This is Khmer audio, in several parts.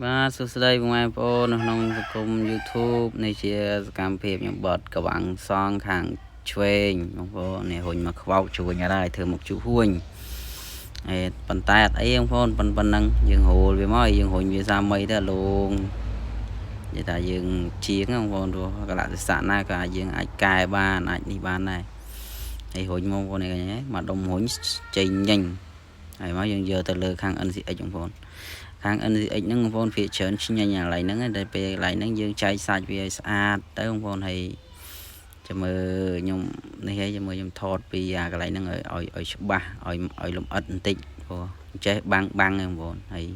បាទសួស្តីបងប្អូននៅក្នុងសង្គម YouTube នេះជាសកម្មភាពខ្ញុំបត់កវាំងសងខាងឆ្វេងបងប្អូននេះរុញមកខ្វោកជួញអត់ហើយធ្វើមកជុះហួញហើយប៉ុន្តែអត់អីបងប្អូនប៉ុណ្ណឹងយើងហូលវាមកយើងរុញវាសាមីទៅលងនិយាយថាយើងជាងបងប្អូនព្រោះកលៈទេសៈណាក៏យើងអាចកែបានអាចនេះបានដែរហើយរុញមកបងប្អូននេះឃើញទេមកដុំរុញចេញញញហើយមកយើងយកទៅលើខាង NCX បងប្អូនខាង NCX ហ្នឹងបងប្អូនភាគច្រើនឆ្ងាញ់អាកន្លែងហ្នឹងតែពេលកន្លែងហ្នឹងយើងចែកសាច់វាឲ្យស្អាតទៅបងប្អូនហើយចាំមើលខ្ញុំនេះហើយចាំមើលខ្ញុំថតពីអាកន្លែងហ្នឹងឲ្យឲ្យច្បាស់ឲ្យឲ្យលម្អិតបន្តិចព្រោះចេះបាំងបាំងហ្នឹងបងប្អូនហើយ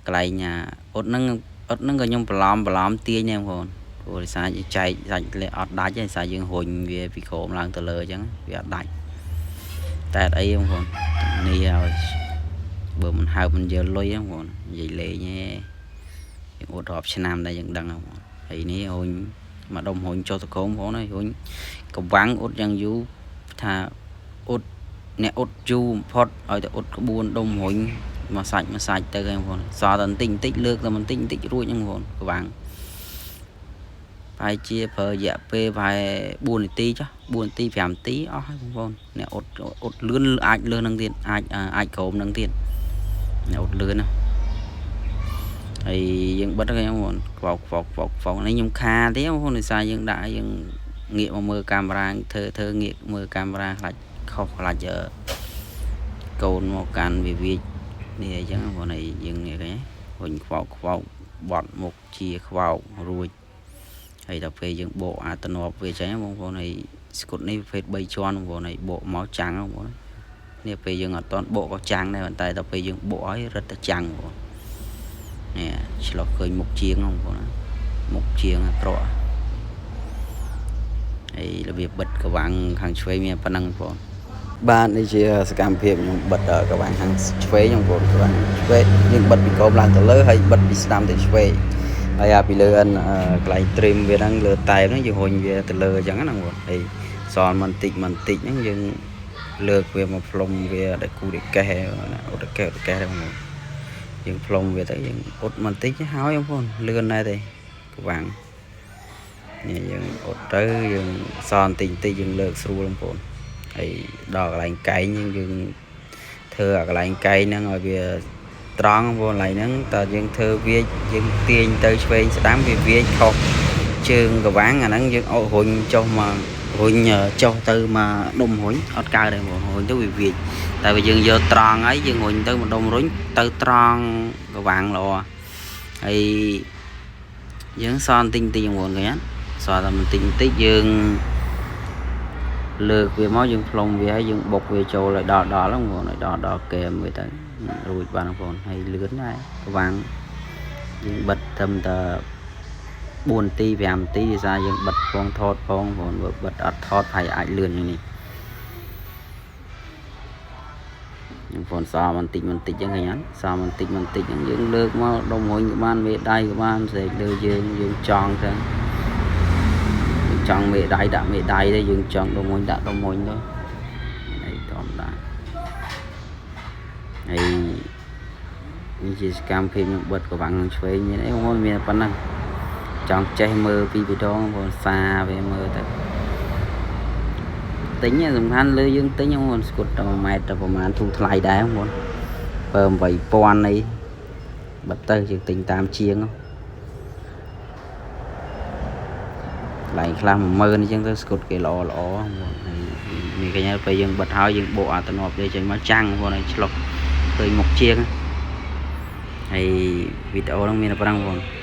កន្លែងអាអ៊ុតហ្នឹងអ៊ុតហ្នឹងក៏ខ្ញុំបន្លំបន្លំទាញដែរបងប្អូនព្រោះដោយសារចែកសាច់លាក់អត់ដាច់ទេដោយសារយើងរុញវាពីក្រោមឡើងទៅលើអញ្ចឹងវាអត់ដាច់តែអត់អីបងប្អូននេះឲ្យបើមិនហើបមិនយកលុយហ្នឹងបងនិយាយលេងទេយើងអត់រាប់ឆ្នាំដែរយើងដឹងហ្នឹងបងហើយនេះរុញមកដុំរុញចុះទៅក្រោមបងហើយរុញកវាំងអត់យ៉ាងយូរថាអត់អ្នកអត់យូរបំផុតឲ្យតែអត់ក្បួនដុំរុញមកសាច់មកសាច់ទៅហ្នឹងបងសល់តែបន្តិចបន្តិចលើកតែបន្តិចបន្តិចរួចហ្នឹងបងកវាំងប្រហែលជាប្រើរយៈពេលប្រហែល4នាទីចុះ4នាទី5នាទីអស់ហើយបងប្អូនអ្នកអត់អត់លឿនអាចលឿននឹងទៀតអាចអាចក្រោមនឹងទៀតអ្នកអត់លឿនណាហើយយើងបិទហ្នឹងបងខ្វោកខ្វោកខ្វោកខ្វោកនេះខ្ញុំខាទេបងប្អូនដោយសារយើងដាក់យើងងាកមកមើលកាមេរ៉ាធ្វើធ្វើងាកមើលកាមេរ៉ាខ្លាចខុសខ្លាចកូនមកកាន់វាវាចនេះអញ្ចឹងបងប្អូនហើយយើងនេះឃើញរុញខ្វោកខ្វោកបត់មុខជាខ្វោករួចហើយដល់ពេលយើងបកអាតំណប់វាចេញបងប្អូនហើយស្គុតនេះប្រភេទ3ជាន់បងប្អូនហើយបកមកចាំងបងប្អូននេះពេលយើងអត់តន់បកក៏ចាំងដែរប៉ុន្តែដល់ពេលយើងបកហើយរឹតតែចាំងបងប្អូននេះឆ្លុះឃើញមុខជាងបងប្អូនមុខជាងអាក្រក់ហើយរបៀបបិទកវាំងខាងឆ្វេងមានប៉ុណ្ណឹងបងប្អូនបាទនេះជាសកម្មភាពខ្ញុំបិទកវាំងខាងឆ្វេងបងប្អូនកវាំងឆ្វេងយើងបិទពីក្រោមឡើងទៅលើហើយបិទពីស្ដាំទៅឆ្វេងហើយអាពីលើអានកន្លែង trim វាហ្នឹងលើតែមហ្នឹងយើងរុញវាទៅលើអញ្ចឹងណាបងប្អូនហើយសល់បន្តិចបន្តិចហ្នឹងយើងលើកវាមកផ្លុំវាដែលគូដែលកេះអត់កេះអត់កេះទេបងប្អូនយើងផ្លុំវាទៅយើងអត់បន្តិចហើយបងប្អូនលឿនដែរទេកវាំងនេះយើងអត់ទៅយើងសល់បន្តិចបន្តិចយើងលើកស្រួលបងប្អូនហើយដល់កន្លែងកែងយើងធ្វើអាកន្លែងកែងហ្នឹងឲ្យវាត្រង់បងប្អូនកន្លែងហ្នឹងតើយើងធ្វើវាយើងទាញទៅឆ្វេងស្ដាំវាវាខុសជើងកវាំងអាហ្នឹងយើងអត់រុញចុះមករុញចុះទៅមកដុំរុញអត់កើតទេបងរុញទៅវាវាចតែបើយើងយកត្រង់ហើយយើងរុញទៅមកដុំរុញទៅត្រង់កវាំងល្អហើយយើងសល់បន្តិចបន្តិចបងប្អូនឃើញអត់សល់តែបន្តិចបន្តិចយើងលើកវាមកយើងផ្លុំវាហើយយើងបុកវាចូលឲ្យដល់ដល់ហ្នឹងបងប្អូនឲ្យដល់ដល់គែមវាទៅរួចបានបងប្អូនហើយលឿនដែរកវាំងយើងបិទត្រឹមតែ4នាទី5នាទីដោយសារយើងបិទផងថតផងបងប្អូនបើបិទអត់ថតហើយអាចលឿនជាងនេះបងប្អូនសល់បន្តិចបន្តិចចឹងឃើញអត់សល់បន្តិចបន្តិចចឹងយើងលើកមកដុំរុញក៏បានមេដៃក៏បានស្រែកលើយើងយើងចង់ទៅយើងចង់មេដៃដាក់មេដៃទៅយើងចង់ដុំរុញដាក់ដុំរុញទៅនេះធម្មតាហើយនេះជាសកម្មភាពខ្ញុំបិទកវាំងឆ្វេងមានអីបងប្អូនមានប៉ុណ្ណឹងចង់ចេះមើលពីពីដងបងប្អូនសាវាមើលទៅទិញសំខាន់លើយើងទិញបងប្អូនស្គុតតែ1ម៉ែត្រតែប្រហែលធូរថ្លៃដែរបងប្អូនបើ8000អីបិទទៅយើងទិញតាមជាងកន្លែងខ្លះ10000អញ្ចឹងទៅស្គុតគេល្អល្អបងប្អូនហើយនេះកញ្ញាពេលយើងបិទហើយយើងបកអាតំណប់វាចេញមកចាំងបងប្អូនឲ្យឆ្លុះឃើញមុខជាងហើយវីដេអូហ្នឹងមានតែប៉ុណ្ណឹងបងប្អូន